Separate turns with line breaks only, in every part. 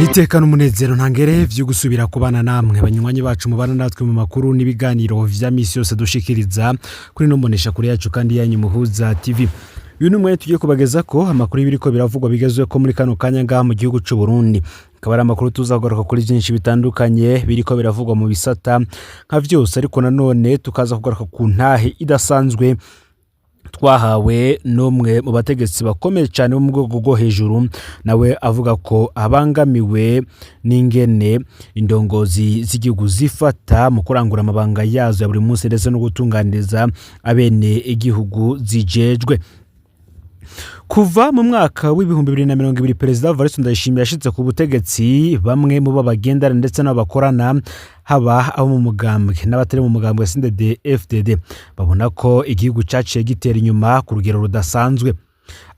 Niteka n'umunezero ntangere vyo gusubira kubana namwe, banywanyi bacu mubana natwe mu makuru n'ibiganiro vya misi yose dushikiriza kuri no mbonesha kure yacu kandi yanyu Muhuza TV. Uyu ni umwanya tugiye kubageza ko amakuru y'ibiriko biravugwa bigezwe ko muri kano kanya ngaha mu gihugu c'u Burundi. Akaba ari amakuru tuzagaruka kuri byinshi bitandukanye biriko biravugwa mu bisata nka vyose, ariko nanone tukaza kugaruka ku ntahe idasanzwe twahawe n'umwe mu bategetsi bakomeye cyane bo mu rwego rwo hejuru, nawe avuga ko abangamiwe n'ingene indongozi z'igihugu zifata mu kurangura amabanga yazo ya buri munsi ndetse no gutunganiriza abene igihugu zijejwe. Kuva mu mwaka w'2020 Perezida Evariste Ndayishimiye yashitse ku butegetsi, bamwe mu bo bagendana ndetse n'abo bakorana, haba abo mu mugambwe n'abatari mu mugambwe CNDD FDD, babona ko igihugu caciye gitera inyuma ku rugero rudasanzwe.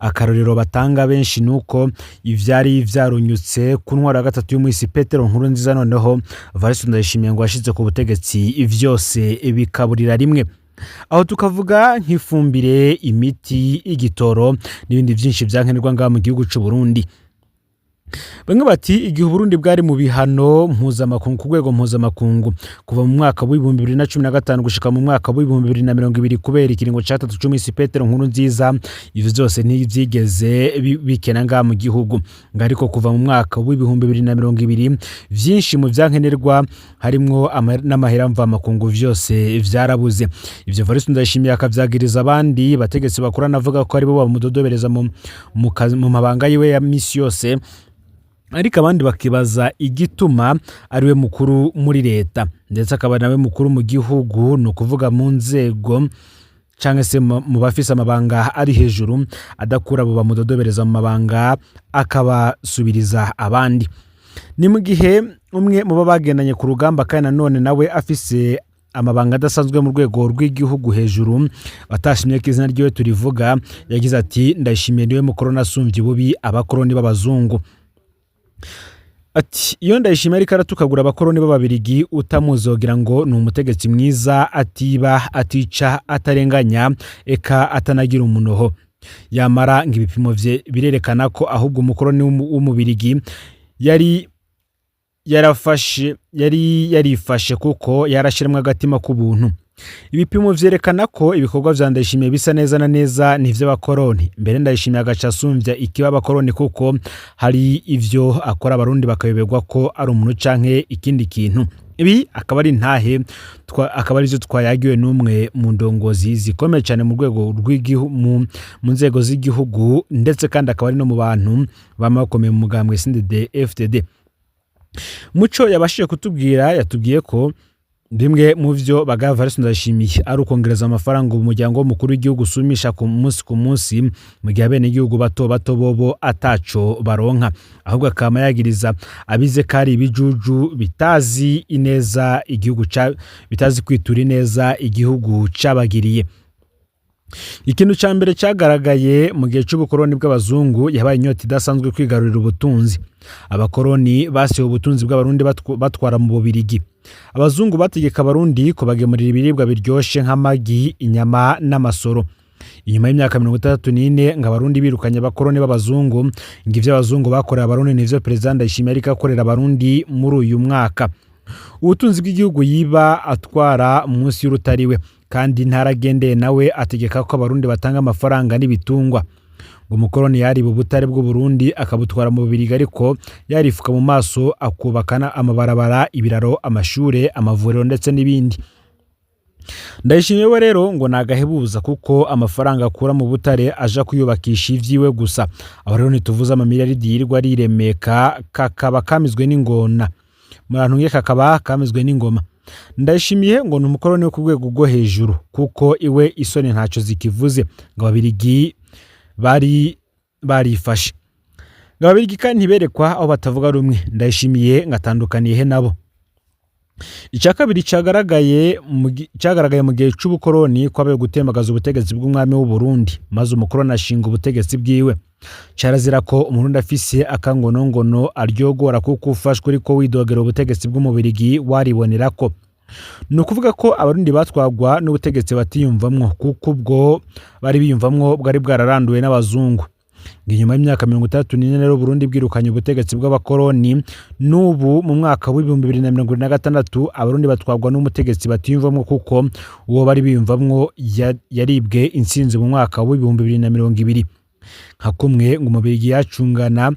Akarorero batanga benshi nuko ivyari vyarunyutse ku ntwaro ya gatatu y'umuhisi Petero Nkurunziza, noneho Evariste Ndayishimiye ngo yashitse ku butegetsi vyose bikaburira rimwe. Aho tukavuga nk'ifumbire, imiti, igitoro n'ibindi byinshi byankenerwa ngaha mu gihugu c'u Burundi. Bamwe bati igihe Uburundi bwari mu bihano mpuzamakungu ku rwego mpuzamakungu kuva mu mwaka w'2015 gushika mu mwaka w'2020 kubera ikiringo ca gatatu c'umuhisi Petero Nkurunziza, ivyo vyose ntivyigeze bikena ngaha mu gihugu. Ngo ariko kuva mu mwaka w'2020 vyinshi mu vyankenerwa harimwo n'amahera mvamakungu vyose vyarabuze. Ivyo Evariste Ndayishimiye akavyagiriza abandi bategetsi bakorana, avuga ko aribo bamudodobereza mu mabanga yiwe ya misi yose. Ariko abandi bakibaza igituma ariwe mukuru muri leta ndetse akaba nawe mukuru mu gihugu, ni ukuvuga mu nzego cyangwa se mu bafise amabanga ari hejuru, adakura abo bamudodobereza mu mabanga akabasubiriza abandi. Ni mu gihe umwe mu bo bagendanye ku rugamba kandi nanone nawe afise amabanga adasanzwe mu rwego rw'igihugu hejuru, batashimye ko izina ryiwe turivuga, yagize ati: "Ndayishimiye niwe mukoroni asumbye ububi abakoroni b'abazungu." Ati: "Iyo Ndayishimiye ariko aratukagura abakoroni b'Ababirigi, utamuzogira ngo ni umutegetsi mwiza, atiba, atica, atarenganya, eka atanagira umunoho. Yamara ngo ibipimo vye birerekana ko ahubwo umukoroni w'Umubirigi yari yarafashe, yari yarifashe, kuko yarashiramwo agatima k'ubuntu. Ibipimo vyerekana ko ibikorwa vya Ndayishimiye bisa neza na neza n'ivy'abakoroni. Mbere Ndayishimiye agaca asumvya ikiba abakoroni, kuko hari ivyo akora Abarundi bakayoberwa ko ari umuntu canke ikindi kintu." Ibi akaba ari intahe akaba ari vyo twayagiwe n'umwe mu ndongozi zikomeye cyane mu rwego rw'igihugu, mu nzego z'igihugu, ndetse kandi akaba ari no mu bantu bama bakomeye mu mugambwe CNDD FDD. Muco yabashije kutubwira, yatubwiye ko bimwe mu vyo bagaya Evariste Ndayishimiye ari ukongereza amafaranga umuryango w'umukuru w'igihugu usumisha ku munsi ku munsi, mu gihe abenegihugu bato bato bobo ataco baronka, ahubwo akama yagiriza abize ko ari ibijuju bitazi ineza igihugu bitazi kwitura ineza igihugu cabagiriye. Ikintu ca mbere cagaragaye mu gihe c'ubukoroni bw'abazungu yabaye inyota idasanzwe kwigarurira ubutunzi. Abakoroni basiwe ubutunzi bw'Abarundi batwara mu Bubirigi. Abazungu bategeka Abarundi kubagemurira ibiribwa biryoshe nk'amagi, inyama n'amasoro. Inyuma y'imyaka 64 ngo Abarundi birukanye abakoroni b'abazungu, ngo ivyo abazungu bakorera Abarundi nivyo Perezida Ndayishimiye ariko akorera Abarundi muri uyu mwaka. Ubutunzi bw'igihugu yiba atwara munsi y'urutariwe, kandi ntaragendeye nawe ategeka ko Abarundi batanga amafaranga n'ibitungwa. Ngo umukoroni yariba ubutare bw'Uburundi akabutwara mu Bubirigi, ariko yarifuka mu maso akubaka amabarabara, ibiraro, amashure, amavuriro ndetse n'ibindi. Ndayishimiye we rero ngo nagahebuza, kuko amafaranga akura mu butare aja kuyubakisha ivyiwe gusa. Aho rero ntituvuze amamiliyaridi yirirwa ariremeka, kakaba kamizwe n'ingona, murantunge, kakaba kamizwe n'ingoma. Ndayishimiye ngo ni umukoroni wo ku rwego rwo hejuru, kuko iwe isoni ntaco zikivuze. Ngo Ababirigi bari barifashe, ngo Ababirigi kandi ntiberekwa aho batavuga rumwe. Ndayishimiye ngo atandukaniye he nabo? Icya kabiri cyagaragaye mu gihe c'ubukoroni kwabaye gutembagaza ubutegetsi bw'umwami w'u Burundi, maze umukoroni ashinga ubutegetsi bwiwe. Carazira ko Umurundi afise akangonongono aryogora, kuko ufashwe uriko widogera ubutegetsi bw'Umubirigi waribonerako. Ni ukuvuga ko Abarundi batwagwa n'ubutegetsi batiyumvamwo, kuko ubwo bari biyumvamwo bwari bwararanduwe n'abazungu. Ngo inyuma y'imyaka 64 rero Burundi bwirukanye ubutegetsi bw'abakoroni, n'ubu mu mwaka w'2026 Abarundi batwarwa n'umutegetsi batiyumvamwo, kuko uwo bari biyumvamwo yaribwe intsinzi mu mwaka w'2020. Nka kumwe ngo Umubirigi yacungana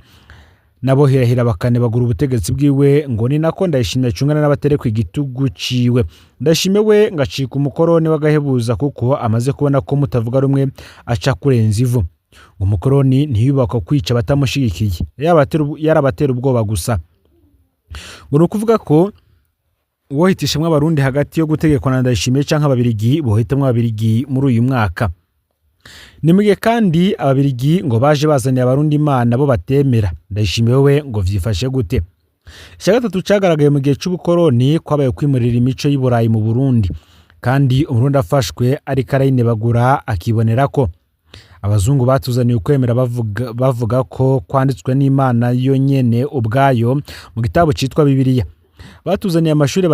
nabo hirahira bakanebagura ubutegetsi bwiwe, ngo ni nako Ndayishimiye acungana n'abaterekwa igitugu ciwe. Ndayishimiye we ngacika umukoroni w'agahebuza, kuko amaze kubona ko mutavuga rumwe aca kurenza ivu. Ngo umukoroni ntiyubakwa kwica abatamushigikiye, yarabatera ubwoba gusa. Ngo ni ukuvuga ko uwohitishamwo Abarundi hagati yo gutegekwa na Ndayishimiye canke Ababirigi, bohitamwo Ababirigi muri uyu mwaka. Ni mu gihe kandi Ababirigi ngo baje bazaniye Abarundi Imana bo batemera. Ndayishimiye we ngo vyifashe gute? Icya gatatu cagaragaye mu gihe c'ubukoroni, kwabaye kwimurira imico y'i Burayi mu Burundi, kandi Umurundi afashwe ariko arayinebagura akibonera ko abazungu batuzaniye ukwemera bavuga ko kwanditswe n'Imana yo nyene ubwayo mu gitabo citwa Bibiliya. Batuzaniye amashuri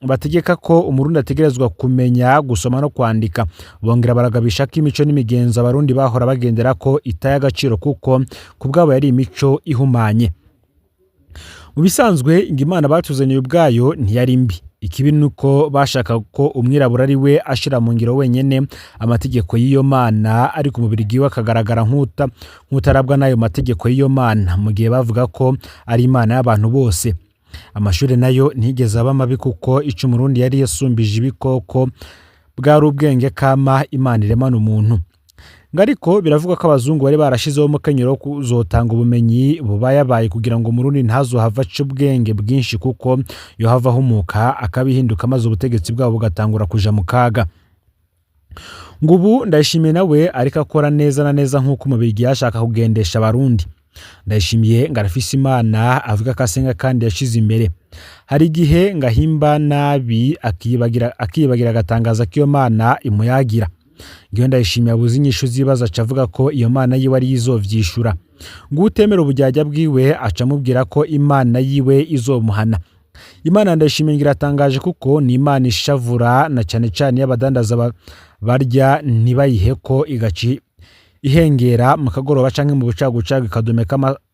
bategeka ko Umurundi ategerezwa kumenya gusoma no kwandika. Bongera baragabisha ko imico n'imigenzo Abarundi bahora bagendera ko itaye agaciro, kuko ku bwabo yari imico ihumanye. Mu bisanzwe ngo Imana batuzaniye ubwayo ntiyari mbi, ikibi nuko bashaka ko umwirabura ari we ashira mu ngiro wenyene amategeko y'iyo Mana, ariko umubiri we akagaragara nk'utarabwa n'ayo mategeko y'iyo Mana, mu gihe bavuga ko ari Imana y'abantu bose. Amashuri nayo ntiyigeze aba mabi, kuko ico Umurundi yari yasumbije ibikoko bwari ubwenge kama Imana iremana umuntu. Ngo ariko biravugwa ko abazungu bari barashizeho umukenyero wo kuzotanga ubumenyi bubayabaye kugira ngo Umurundi ntazohava aca ubwenge bwinshi, kuko yohava ahumuka akabihinduka maze ubutegetsi bwabo bugatangura kuja mu kaga. Ngo ubu Ndayishimiye nawe ariko akora neza na neza nk'uko Umubirigi yashaka kugendesha Abarundi. Ndayishimiye ngo arafise Imana avuga ko asenga kandi yashize imbere. Hari igihe ngo ahimba nabi akiyibagira agatangaza ko iyo Mana imuyagira. Ngiyo Ndayishimiye abuze inyishu z'ibibazo aca avuga ko iyo Mana yiwe ariyo izovyishura. Ngo utemera ubujyajya bwiwe aca amubwira ko Imana yiwe izomuhana. Imana Ndayishimiye ngo iratangaje, kuko ni Imana ishavura, na cane cane iyo abadandaza barya ntibayihe ko, igaca ihengera mu kagoroba canke mu bucagucagu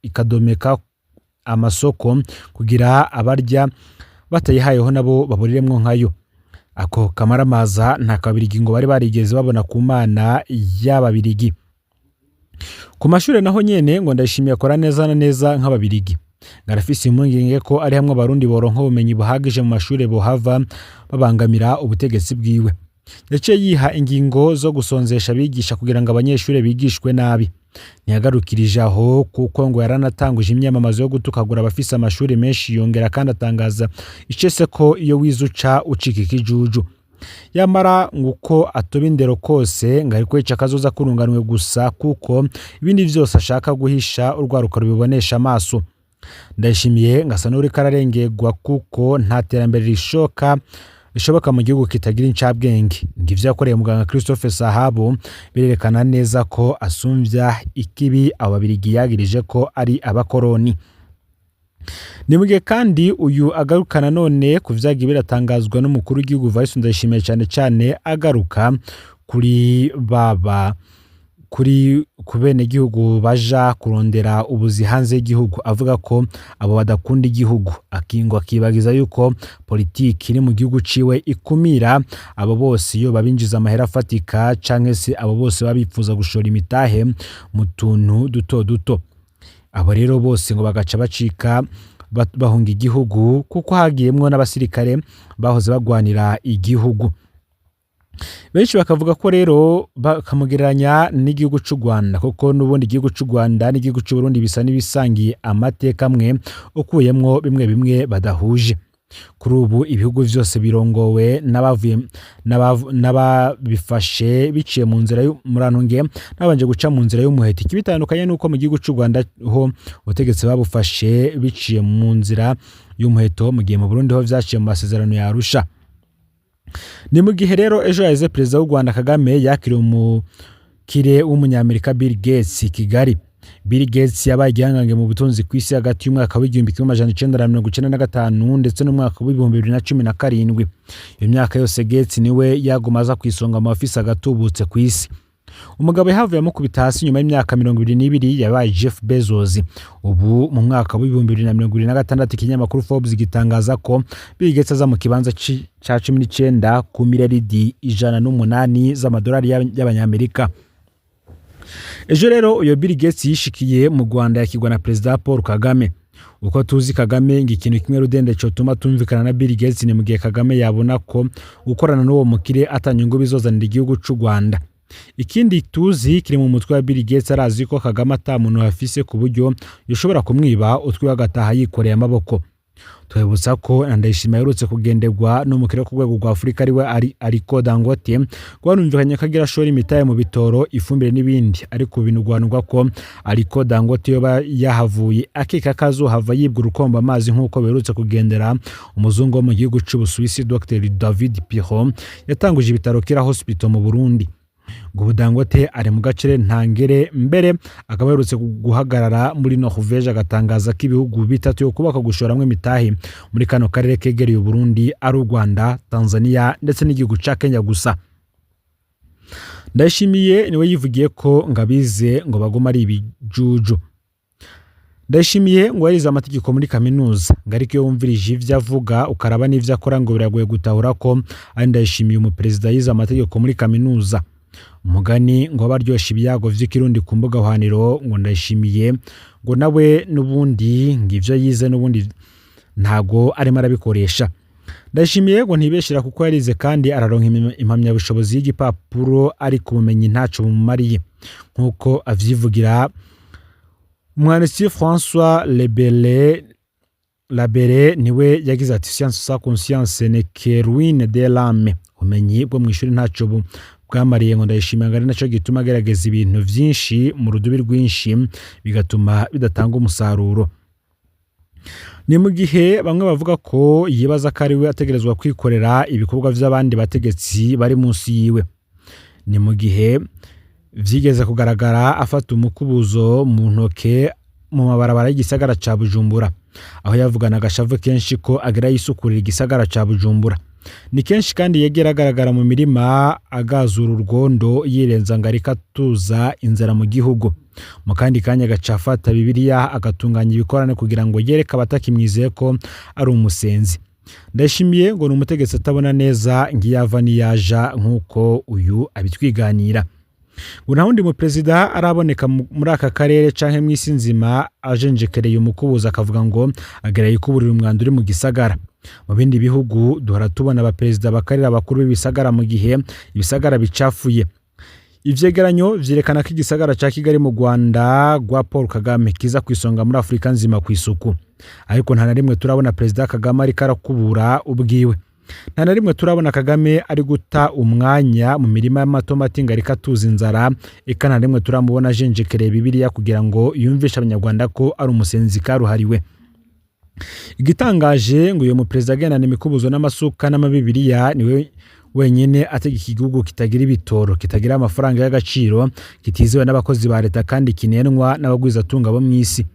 ikadomeka amasoko kugira abarya batayihayeho nabo baburiremwo nkayo. Ako kamaramaza nta Kabirigi ngo bari barigeze babona ku Mana y'Ababirigi. Ku mashure naho nyene ngo Ndayishimiye akora neza na neza nk'Ababirigi. Ngarafise impungenge ko ari hamwe Abarundi boronka ubumenyi buhagije mu mashure bohava babangamira ubutegetsi bwiwe. Yaciye yiha ingingo zo gusonzesha abigisha kugira ngo abanyeshure bigishwe nabi. Ntiyagarukirije aho, kuko ngo yaranatanguje imyamamazo yo gutukagura abafise amashuri menshi, yongera kandi atangaza icese ko iyo wize uca ucika ikijuju. Yamara ngo uko atoba indero kose, ngo ariko yica akazoza kurunganwe gusa, kuko ibindi vyose ashaka guhisha urwaruka rubibonesha amaso. Ndayishimiye ngo asa n'uriko ararengerwa, kuko nta terambere rishoboka mu gihugu kitagira incabwenge. Ngo ivyo yakoreye muganga Christophe Sahabu birerekana neza ko asumvya ikibi abo Babirigi yagirije ko ari abakoroni. Ni mu gihe kandi uyu agaruka nanone ku vyagiye biratangazwa n'umukuru w'igihugu Evariste Ndayishimiye, cane cane agaruka kuri baba kuri ku benegihugu baja kurondera ubuzi hanze y'igihugu, avuga ko abo badakunda igihugu, akingo akibagiza yuko politiki iri mu gihugu ciwe ikumira abo bose iyo babinjiza amahera afatika, canke se abo bose babifuza gushora imitahe mu tuntu duto duto. Abo rero bose ngo bagaca bacika bahunga igihugu, kuko hagiyemwo n'abasirikare bahoze bagwanira igihugu. Benshi bakavuga ko rero bakamugereranya n'igihugu c'u Rwanda, kuko n'ubundi igihugu c'u Rwanda n'igihugu c'u Burundi bisa n'ibisangiye amateka amwe, ukuyemwo bimwe bimwe badahuje. Kuri ubu ibihugu vyose birongowe n'ababifashe biciye mu nzira murantunge nabanje guca mu nzira y'umuheto. Ikibitandukanye nuko mu gihugu c'u Rwanda ho ubutegetsi babufashe biciye mu nzira y'umuheto, mu gihe mu Burundi ho vyaciye mu masezerano ya Arusha. Ni mu gihe rero ejo haheze perezida w'u Rwanda Kagame yakiriye umukire w'umunyamerika Bill Gates i Kigali. Bill Gates yabaye igihangange mu butunzi ku isi hagati y'umwaka w'1995 ndetse n'umwaka w'2017. Iyo myaka yose Gates niwe yaguma aza ku isonga mu bafise agatubutse ku isi. Umugabo yahavuye amukubita hasi nyuma y'imyaka 22 yabaye Jeff Bezos. Ubu mu mwaka w'2026 ikinyamakuru Forbes gitangaza ko Bill Gates aza mu kibanza ca 19 ku miliyaridi 108 z'amadolari y'abanyamerika. Ejo rero uyo Bill Gates yishikiye mu Rwanda, yakirwa na Perezida Paul Kagame. Uko tuzi Kagame, ngo ikintu kimwe rudende cotuma tumvikana na Bill Gates ni mu gihe Kagame yabona ko gukorana n'uwo mukire atanyungu bizozanira igihugu c'u Rwanda. Ikindi tuzi kiri mu mutwe wa Bill Gates, arazi ko Kagame ata muntu afise ku buryo yoshobora kumwiba utwiwe agataha yikoreye amaboko. Twibutsa ko na Ndayishimiye aherutse kugenderwa n'umukire wo ku rwego rwa Afurika, ariwe ari Aliko Dangote, rwarumvikanye ko agira ashora imitahe mu bitoro, ifumbire n'ibindi, ariko binugwanugwa ko Aliko Dangote yoba yahavuye akeka ko azohava yibwa urukombo amazi, nk'uko biherutse kugendera umuzungu wo mu gihugu c'Ubusuwisi, Dr David Piron, yatanguje ibitaro Kira Hospital mu Burundi. Ngo ubu Dangote ari mu gacere ntangere, mbere akaba aherutse guhagarara muri Norvège agatangaza ko ibihugu bitatu yo kubaka gushoramwo imitahe muri kano karere kegereye Uburundi ari u Rwanda, Tanzania ndetse n'igihugu ca Kenya gusa. Ndayishimiye niwe yivugiye ko ngo abize ngo baguma ari ibijuju. Ndayishimiye ngo yarize amategeko muri kaminuza, ngo ariko iyo wumvirije ivyo avuga ukaraba n'ivyo akora, ngo biragoye gutahura ko ari Ndayishimiye umuperezida yize amategeko muri kaminuza. Umugani ngo baryosha ibiyago vy'ikirundi ku mbuga hwaniro, ngo Ndayishimiye ngo nawe n'ubundi ngo ivyo yize n'ubundi ntago arimo arabikoresha. Ndayishimiye ngo ntibeshera kuko yarize kandi araronka impamyabushobozi y'igipapuro, ariko ubumenyi ntaco bumumariye, nk'uko avyivugira. Umwanditsi François Lebele Labere niwe yagize ati: "Science sans conscience n'est que ruine de l'âme." Ubumenyi bwo mu ishuri ntaco bwamariye ngo Ndayishimiye, ngo ari naco gituma agerageza ibintu vyinshi mu rudubi rwinshi, bigatuma bidatanga umusaruro. Ni mu gihe bamwe bavuga ko yibaza ko ari we ategerezwa kwikorera ibikorwa vy'abandi bategetsi bari munsi yiwe. Ni mu gihe vyigeze kugaragara afata umukubuzo mu ntoke mu mabarabara y'igisagara ca Bujumbura, aho yavugana agashavu kenshi ko agira yisukurira igisagara ca Bujumbura. Ni kenshi kandi yegera agaragara mu mirima agazura urwondo, yirenza ngo ariko atuza inzara mu gihugu. Mu kandi kanya agaca afata Bibiliya agatunganya ibikorane kugira ngo yereke abatakimwizeye ko ari umusenzi. Ndayishimiye ngo ni umutegetsi atabona neza ngo iyo ava n'iyaja, nk'uko uyu abitwiganira. Ngo nta wundi muperezida araboneka muri aka karere canke mw'isi nzima ajenjekereye umukubuzo akavuga ngo agera yikuburira umwanda uri mu gisagara. Mu bindi bihugu duhora tubona abaperezida bakarira abakuru b'ibisagara mu gihe ibisagara bicafuye. Ivyegeranyo vyerekana ko igisagara ca Kigali mu Rwanda rwa Paul Kagame kiza ku isonga muri Afurika nzima ku isuku, ariko nta na rimwe turabona Perezida Kagame ariko arakubura ubwiwe. Nta na rimwe turabona Kagame ari guta umwanya mu mirima y'amatomati ngo ariko atuza inzara. Eka nta rimwe turamubona ajenjekereye Bibiliya kugira ngo yumvishe abanyarwanda ko ari umusenzi karuhariwe. Igitangaje, ngo uyu muperezida agendana imikubuzo n'amasuka n'amabibiriya niwe wenyine ategeka igihugu kitagira ibitoro, kitagira amafaranga y'agaciro, kitizewe n'abakozi ba leta kandi kinenwa n'abagwizatunga bo mw'isi.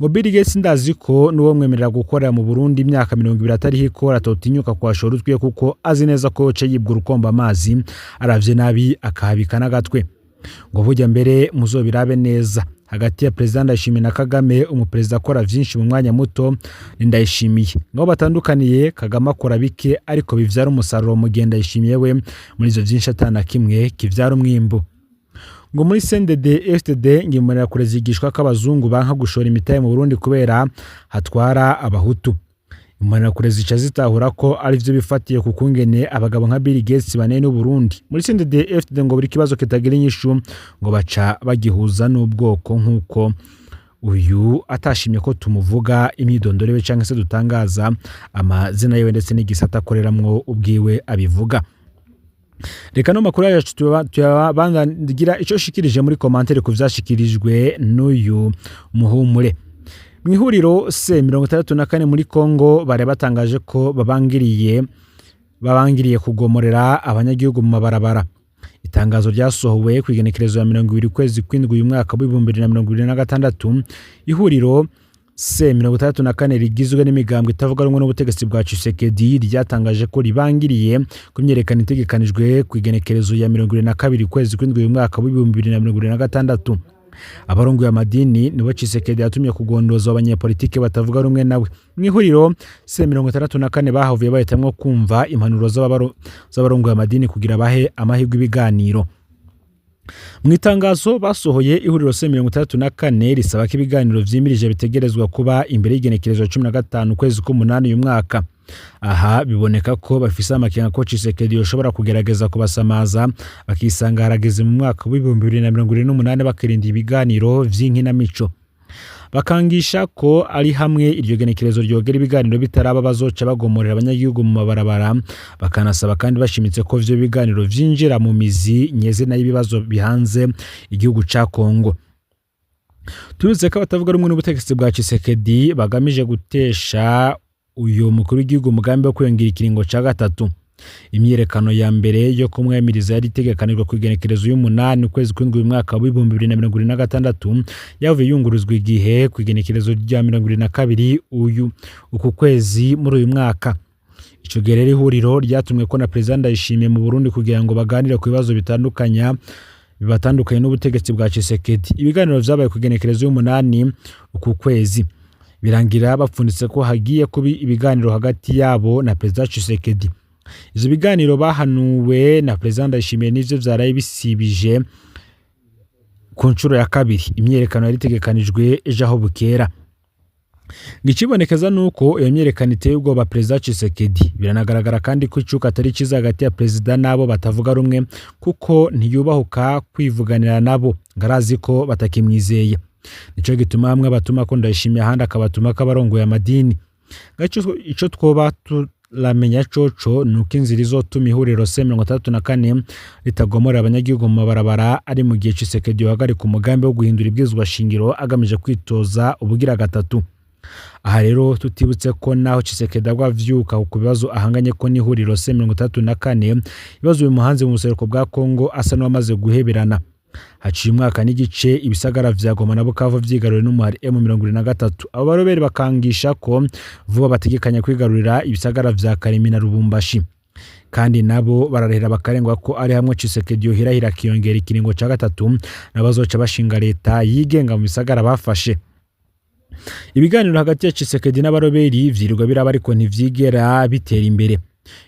Ngo Bill Gates ndazi ko n'uwo mwemerera gukorera mu Burundi imyaka 20 atariho ikora atotinyuka kuhashora utwiye, kuko azi neza ko yoca yibwa urukomba amazi aravye nabi akahabika n'agatwe. Ngo burya mbere muzobirabe neza, hagati ya Perezida Ndayishimiye na Kagame, umuperezida akora vyinshi mu mwanya muto ni Ndayishimiye. Ngaho batandukaniye, Kagame akora bike ariko bivyara umusaruro, mu gihe Ndayishimiye we muri ivyo vyinshi atana kimwe kivyara umwimbu. Ngo muri CNDD FDD ngo imbonerakure zigishwa ko abazungu banka gushora imitahe mu Burundi kubera hatwara abahutu. Imbonerakure zica zitahura ko ari vyo bifatiye ku kungene abagabo nka Bill Gates banene n'Uburundi. Muri CNDD FDD ngo buri kibazo kitagira inyishu ngo baca bagihuza n'ubwoko, nk'uko uyu atashimye ko tumuvuga imyidondoro yiwe canke se dutangaza amazina yiwe ndetse n'igisata akoreramwo ubwiwe abivuga. Reka no makuru yacu tuyabangira ico shikirije muri commentaire ku vyashikirijwe n'uyu muhumure. Mu ihuriro C 64 muri Congo bari batangaje ko babangiriye kugomorera abanyagihugu mu mabarabara. Itangazo ryasohowe ku igenekerezo ya 20 ukwezi kw'indwi uyu mwaka w'2026, ihuriro C64 rigizwe n'imigambwe itavuga rumwe n'ubutegetsi bwa Tshisekedi ryatangaje ko ribangiriye ku myiyerekano itegekanijwe ku igenekerezo ya 22 ukwezi kw'indwi uyu mwaka w'2026. Abarongoye amadini nibo Tshisekedi yatumye kugondoza abanyepolitike batavuga rumwe nawe. Mu ihuriro C64 bahavuye bahitamwo kumva impanuro z'abarongoye amadini kugira bahe amahirwe ibiganiro. Mu itangazo basohoye, ihuriro C64 risaba ko ibiganiro vyimirije bitegerezwa kuba imbere y'igenekerezo 15 ukwezi k'umunani uyu mwaka. Aha biboneka ko bafise amakenga ko Tshisekedi yoshobora kugerageza kubasamaza, bakisanga harageze mu mwaka w'2028 bakirinda ibiganiro vy'inkinamico. Bakangisha ko ari hamwe iryo genekerezo ryogera ibiganiro bitaraba, bazoca bagomorera abanyagihugu mu mabarabara. Bakanasaba kandi bashimitse ko ivyo biganiro vyinjira mu mizi nyezina y'ibibazo bihanze igihugu ca Kongo. Tubize ko abatavuga rumwe n'ubutegetsi bwa Tshisekedi bagamije gutesha uyu mukuru w'igihugu umugambi wo kwiyongera ikiringo ca gatatu. Imyiyerekano ya mbere yo kumwemiriza yari itegekanijwe ku igenekerezo y'umunani ukwezi kw'indwi uyu mwaka w'2026, yavuye yunguruzwa igihe ku igenekerezo rya 22 uyu uku kwezi muri uyu mwaka. Ico gihe rero ihuriro ryatumwe ko na Perezida Ndayishimiye mu Burundi kugira ngo baganire ku bibazo bitandukanya bibatandukanye n'ubutegetsi bwa Tshisekedi. Ibiganiro vyabaye ku igenekerezo y'umunani uku kwezi, birangira bapfunditse ko hagiye kuba ibiganiro hagati yabo na Perezida Tshisekedi. Ivyo biganiro bahanuwe na Perezida Ndayishimiye nivyo vyaraye bisibije ku nshuro ya kabiri imyiyerekano yari itegekanijwe ejo aho bukera. Ikibonekeza nuko iyo myiyerekano iteye ubwoba Perezida Tshisekedi. Biranagaragara kandi ko icuka atari cyiza hagati ya perezida n'abo batavuga rumwe, kuko ntiyubahuka kwivuganira nabo ngo arazi ko batakimwizeye. Nico gituma bamwe batuma ko Ndayishimiye, ahandi akabatuma ko abarongoye amadini. Ico twoba turamenya coco nuko inzira izotuma ihuriro C64 ritagomorera abanyagihugu mu mabarabara ari mu gihe Tshisekedi yohagarika umugambi wo guhindura ibwirizwa shingiro agamije kwitoza ubugira gatatu. Aha rero tutibutse ko naho Tshisekedi agwa avyuka ku bibazo ahanganye ko n'ihuriro C64, ibibazo bimuhanze mu buseruko bwa Kongo asa n'uwamaze guheberana. Haciye umwaka n'igice ibisagara vya Goma na Bukavu vyigaruriwe n'umuhari M23. Abo baroberi bakangisha ko vuba bategekanya kwigarurira ibisagara vya Kalemi na Lubumbashi, kandi nabo bararahira bakarengwa ko ari hamwe Tshisekedi yohirahira akiyongera ikiringo ca gatatu, n'abazoca bashinga leta yigenga mu bisagara bafashe. Ibiganiro hagati ya Tshisekedi n'abaroberi vyirirwa biraba, ariko ntivyigera bitera imbere.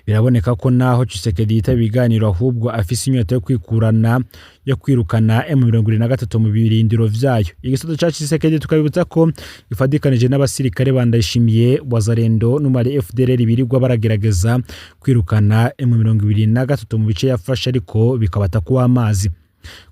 Biraboneka ko naho Tshisekedi yitaba ibiganiro, ahubwo afise inyota yo kwikurana yo kwirukana M23 mu birindiro vyayo. Igisoto ca Tshisekedi tukabibutsa ko gifadikanije n'abasirikare ba Ndayishimiye, Wazalendo n'umari FDLR birirwa baragerageza kwirukana M23 mu bice yafashe, ariko bikabata kuwa amazi.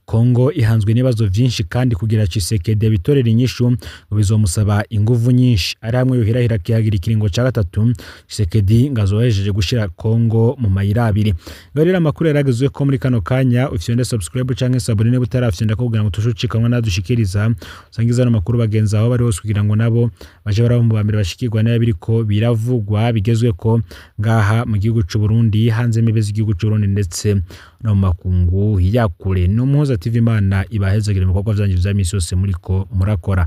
Kongo ihanzwe n'ibibazo vyinshi, kandi kugira Tshisekedi abitorera inyishu ngo bizomusaba inguvu nyinshi. Ari hamwe yohirahira akihagira ikiringo ca gatatu, Tshisekedi ngo azoba yahejeje gushira Kongo mu mayira abiri. Ngaho rero amakuru yaragezwe ko muri kano kanya ufyonde subscribe canke s'abonner niba utarafyonda, kugira ngo tushucikanwa nadushikiriza. Usangiza ano makuru bagenzi aho bari hose kugira ngo nabo baje baraba mu bambere bashikirwa nayo biriko biravugwa bigezweko ngaha mu gihugu c'u Burundi, hanze imbibe z'igihugu c'u Burundi, ndetse no mu makungu ya kure. N'umuhoza TV, Imana ibahezagire mu bikorwa vyanyu vya misi yose muriko murakora.